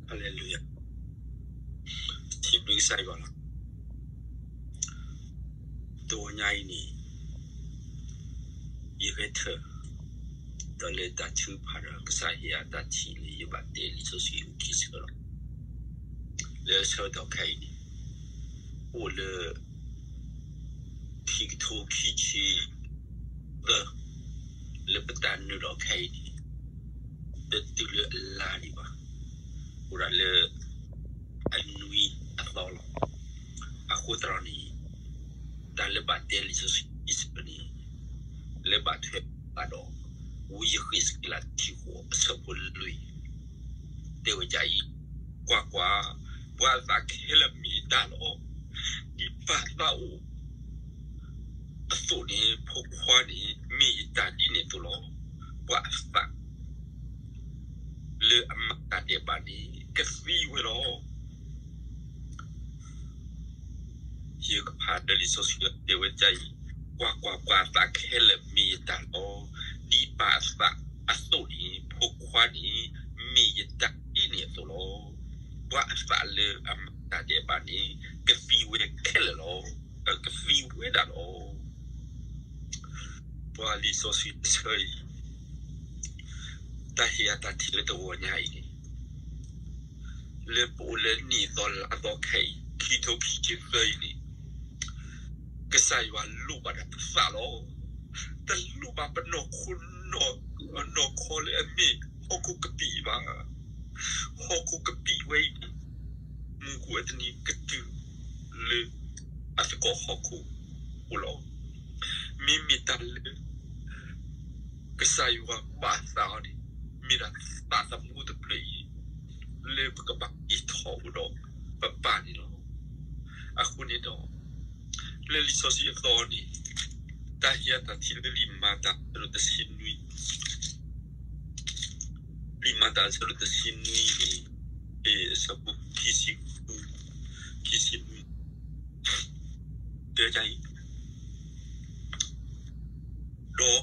Hallelujah. ထံၣ်ဘျုးကစၢ်ယွၤလီၤ. တဝီညါအံၤန့ၣ် ယဂဲၤထၢၣ် ဒီးလၢတၢ်ထုကဖၣ်ဒီး ကစၢ်ယွၤတၢ်ထံၣ်လၢယဘၣ်တဲလံာ်စီဆှံအိၣ်ခံဆၢလီၤ. လၢဆၢကတီၢ်ခဲအံၤန့ၣ် အိၣ်လၢ ခံကထိခံဆံသၢ လၢပတၢ်နုာ်လီၤခဲအံၤန့ၣ် တတုၤလၢအလါဒံးဘၣ်, အိၣ်ဒၣ်လၢ အနွံအသီလီၤ. အဃိသတးန့ၣ် တၢ်လၢဘၣ်တဲလံာ်စီဆှံအံၤန့ၣ် လၢဘၣ်ထွဲဘၣ်ဒီး ဝံယဃ့းစက့လးတဆံဃိးအဆၢဖိလွံၢ် တဲဝဲဒ်အံၤ, ကွၢ်ကွၢ်, ပှၤအသးခဲလၢာ်မ့ၢ်ယတၢ်လီၤ. ဒ်ပၢ်သးအိၣ် အသိးန့ၣ် ဖိခွါန့ၣ် မ့ၢ်ယတၢ်ဒ်န့ၣ်အသိးလီၤ. ပှၤအသး လၢအမၤတၢ်ဒဲးဘးန့ၣ် ကသံဝဲလီၤ. ယကဖးလၢလံာ်စီဆှံတဲဝဲဒ်အံၤ, ကွၢ်ကွၢ်, ပှၤအသးခဲလၢာ်မ့ၢ်ယတၢ်လီၤ. ဒ်ပၢ်အသးအသိးန့ၣ် ဖိခွါန့ၣ် မ့ၢ်ယတၢ်ဒ်န့ၣ်အသိးလီၤ. ပှၤအသးလၢအမၤတၢ်ဒဲးဘးန့ၣ် ကသံဝဲခဲလၢာ်လီၤ. ကသံဝဲဒၣ်လီၤ. ပှၤလံာ်စီဆှံတဆၢအံၤ တၢ်ဟ့ၣ်အတၢ်ထံၣ်လၢတဝီညါအံၤန့ၣ် လၢပအိၣ်လၢနံၣ်သီလါသီခဲအံၤ ခံကထိခံဆံသၢအံၤန့ၣ် ကစၢ်ယွၤလိၣ်ဘၣ်ဒီးပသးလီၤ. တလိၣ်ဘၣ်ပနီၢ်ခိ နီၢ်ခီလၢအမ့ၢ်ဟီၣ်ခိၣ်ကပံာ်ဘၣ်. ဟီၣ်ခိၣ်ကပံာ်ဝဲအံၤန့ၣ် မုၢ်ကအိၣ်တနံၤကတုၤလၢအသကိးဟီၣ်ခိၣ်အအိၣ်လီၤ. မ့မ့ၢ်တၢ်လၢ ကစၢ်ယွၤဘၣ်သးအီၤန့ၣ် မ့ၢ်ဒၣ်သးသမူတဖျၢၣ်အံၤ လၢပကဘၣ်က့ၤထီၣ်အိၣ်ဒီးပပၢ်န့ၣ်လီၤ. အဃိန့ၣ်ဒီး လၢလံာ်စီဆှံအသီန့ၣ် တၢ်ဟ့ၣ်အတၢ်ထံၣ်လၢလံာ်မၤတၢ်အဆၢဒိၣ်တဆံနွံ လံာ်မၤတၢ်အဆၢဒိၣ်တဆံနွံန့ၣ် အဆၢဖိခံဆံဃု ခံဆံနွံ တဲဒ်အံၤ, ဒီး တ့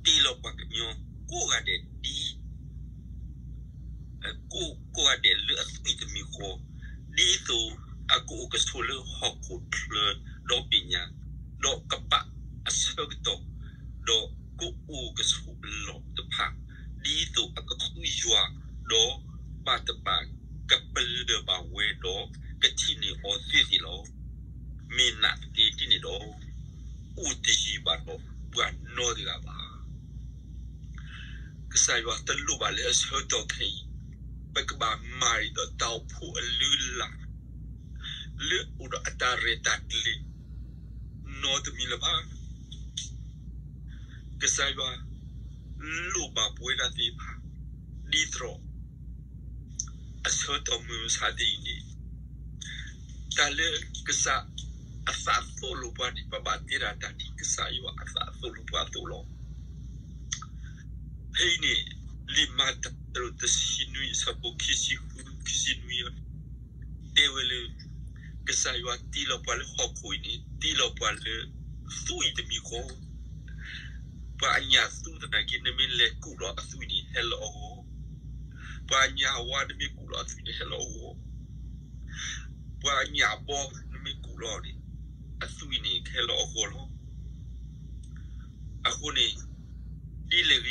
လီၤပှၤကညီကိးဂၤဒဲးဒ် ကိးဂၤဒဲးလၢအသွံၣ်တမံၤဃီ, ဒ်သိးအကအိၣ်ကဆိးလၢဟီၣ်ခိၣ်ချၢဒီဘ့ၣ်ညါ, ဒီးကပာ်အဆၢကတီၢ်, ဒီးကအိၣ်ကဆိးအလီၢ်တဖၣ်, ဒ်သိးအကသွံယွၤ, ဒီးပၢ်တဖၣ်ကပလၢၢ်ဘၣ်ဝဲဒီး ကထံၣ်န့ၢ်အီၤသ့သ့လီၤ. မ့ၢ်နာ်သက့ဒ်န့ၣ်ဒီး အိၣ်တယံာ်ဘၣ်ဒီးပှၤနီတဂၤဘၣ်. ကစၢ်ယွၤတလိၣ်ဘၣ်လၢအဆၢကတီၢ်ခဲအံၤ ပကဘၣ်မၤဒ်သိးတၢ်အိၣ်ဖှိၣ်အလုၢ်အလၢ် လၢအိၣ်ဒီးအတၢ်ရဲၣ်တၢ်ကျဲၤ နီတမံၤလၢၤဘၣ်. ကစၢ်ယွၤလိၣ်ဘၣ်ပဝဲဒၣ်သ့ၣ်တဖၣ် ဒ်သိး အဆၢကတီၢ်မုၢ်မဆါတနံၤအံၤန့ၣ် တၢ်လၢကစၢ်အသးသိၣ်လိပှၤန့ၣ် ပဘၣ်တဲဒၣ်တၢ်ဒ်ကစၢ်ယွၤအသးသိၣ်လိပှၤအသိးလီၤ. ဖဲအံၤန့ၣ် လံာ်မၤတၢ်အဆၢဒိၣ်တဆံနွံ အဆၢဖိခံဆံဃု ခံဆံနွံ တဲဝဲလၢ ကစၢ်ယွၤတ့လီၤပှၤလၢဟီၣ်ခိၣ်အံၤန့ၣ် တ့လီၤပှၤလၢသွံၣ်တမံၤဃီ, ပှၤအညၣ်သူသနာ်က့ နမ့ၢ်လဲၤကူးဒီးအသွံၣ်န့ၣ် ဟဲလၢအဂီၢ်, ပှၤအညၣ်အဝါ နမ့ၢ်ကူးဒီးအသွံၣ်န့ၣ် ဟဲလၢအဂီၢ်, ပှၤအညၣ်အဘီ နမ့ၢ်ကူးလီၤန့ၣ် အသွံၣ်န့ၣ် ကဟဲလၢအဂီၢ်လီၤ. အဃိန့ၣ် ဒ်လဲၣ်ဂ့ၤဒ်လဲၣ်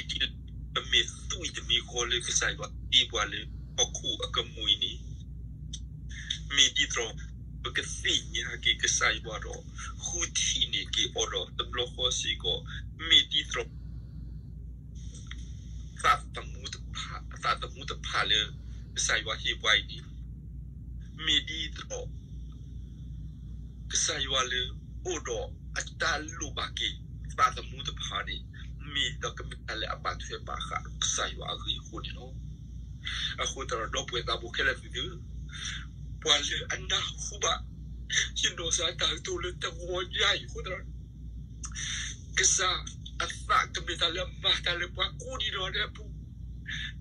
ပမ့ၢ်သွံၣ်တမံၤဃီလၢကစၢ်ယွၤတ့ပှၤလၢဟီၣ်ခိၣ်အကမူၣ်အံၤန့ၣ် မ့ၢ်ဒ်သိး ပကသ့ၣ်ညါက့ၤကစၢ်ယွၤဒီး ဃုထံၣ်န့ၢ်က့ၤအီၤဒီးတဘျီဃီစ့ၢ်ကီး မ့ၢ်ဒ်သိး သးသမူတဖၣ် သးသမူတဖၣ်လၢ ကစၢ်ယွၤဟ့ၣ်ပှၤအံၤန့ၣ် မ့ၢ်ဒ်သိး ကစၢ်ယွၤလၢအိၣ်ဒီးအတၢ်လိၣ်ဘၣ်က့ၤ သးသမူတဖၣ်န့ၣ် မ့ၢ်ဒီးကမ့ၢ်တၢ်လၢအဘၣ်ထွဲဘၣ်ဃးဒီးကစၢ်ယွၤအဂ့ၢ်အဃိန့ၣ်လီၤ. အဃိသတးဒီး ဒီပုၢ်ဝဲၢ်သးဘိခဲလၢာ်သ့ၣ်ဧၢ, ပှၤလၢအနၢ်ဟူဘၣ် ယနီၢ်စၢ်တၢ်ကတိၤလၢတဂီၤညါအံၤအဃိသတးဒီး ကစၢ်အသးကမ့ၢ်တၢ်လၢအမၤတၢ်လၢပှၤကိးဒံးနီၢ်ဒဲးအပူၤ,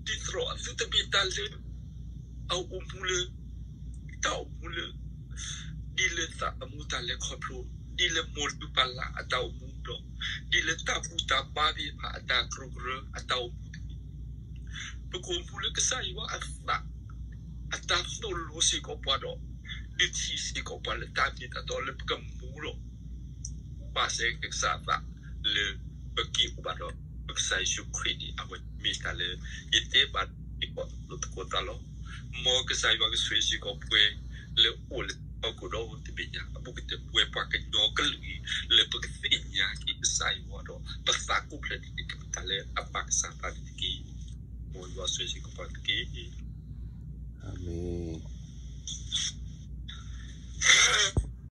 ဒ်သိးအသုတမ့ၢ်တၢ်လၢ အအိၣ်မူလၢ တၢ်အိၣ်မူလၢ ဒ်လၢသးသမူတၢ်လဲၤခီဖျိ ဒ်လၢမိၢ်လုၢ်ပၢ်လၢ်အတၢ်အိၣ်မူဒီး ဒ်လၢတၢ်ဘူၣ်တၢ်ဘါသ့ၣ်တဖၣ်အတၢ်ကရၢကရိအတၢ်အိၣ်မူတက့ၢ်. ပကအိၣ်မူလၢကစၢ်ယွၤအသး အတၢ်သိၣ်လိစ့ၢ်ကီးပှၤဒီး ဒုးထံၣ်စ့ၢ်ကီးပှၤလၢတၢ်မ့ၢ်တၢ်တီလၢပကမူဒီး ဘၣ်စဲကစၢ်အသးလၢ ပက့ၤအိၣ်ဘၣ်ဒီး ပကစၢ်ယ့ၣ်ၡူးခရံာ်န့ၣ် အဝဲမ့ၢ်တၢ်လၢ ယတဲဘၣ်စ့ၢ်ကီးသကိးသးလီၤ. မ်ကစၢ်ယွၤကဆိၣ်ဂ့ၤစ့ၢ်ကီးပှၤလၢအိၣ်လၢဟီၣ်ခိၣ်ဒီတဘ့ၣ်ညါ အဘူးကတၢၢ်ပဝဲပှၤကညီကလုာ်အံၤ လၢပကသ့ၣ်ညါက့ၤကစၢ်ယွၤဒီး ပသးကိၣ်ဖျဲးန့ၣ် ကမ့ၢ်တၢ်လၢအဘၣ်ကစၢ်သးန့ၣ်တက့ၢ်. မ်ယွၤဆိၣ်ဂ့ၤစ့ၢ်ကီးပှၤတက့ၢ်. အၤမ့ၣ်.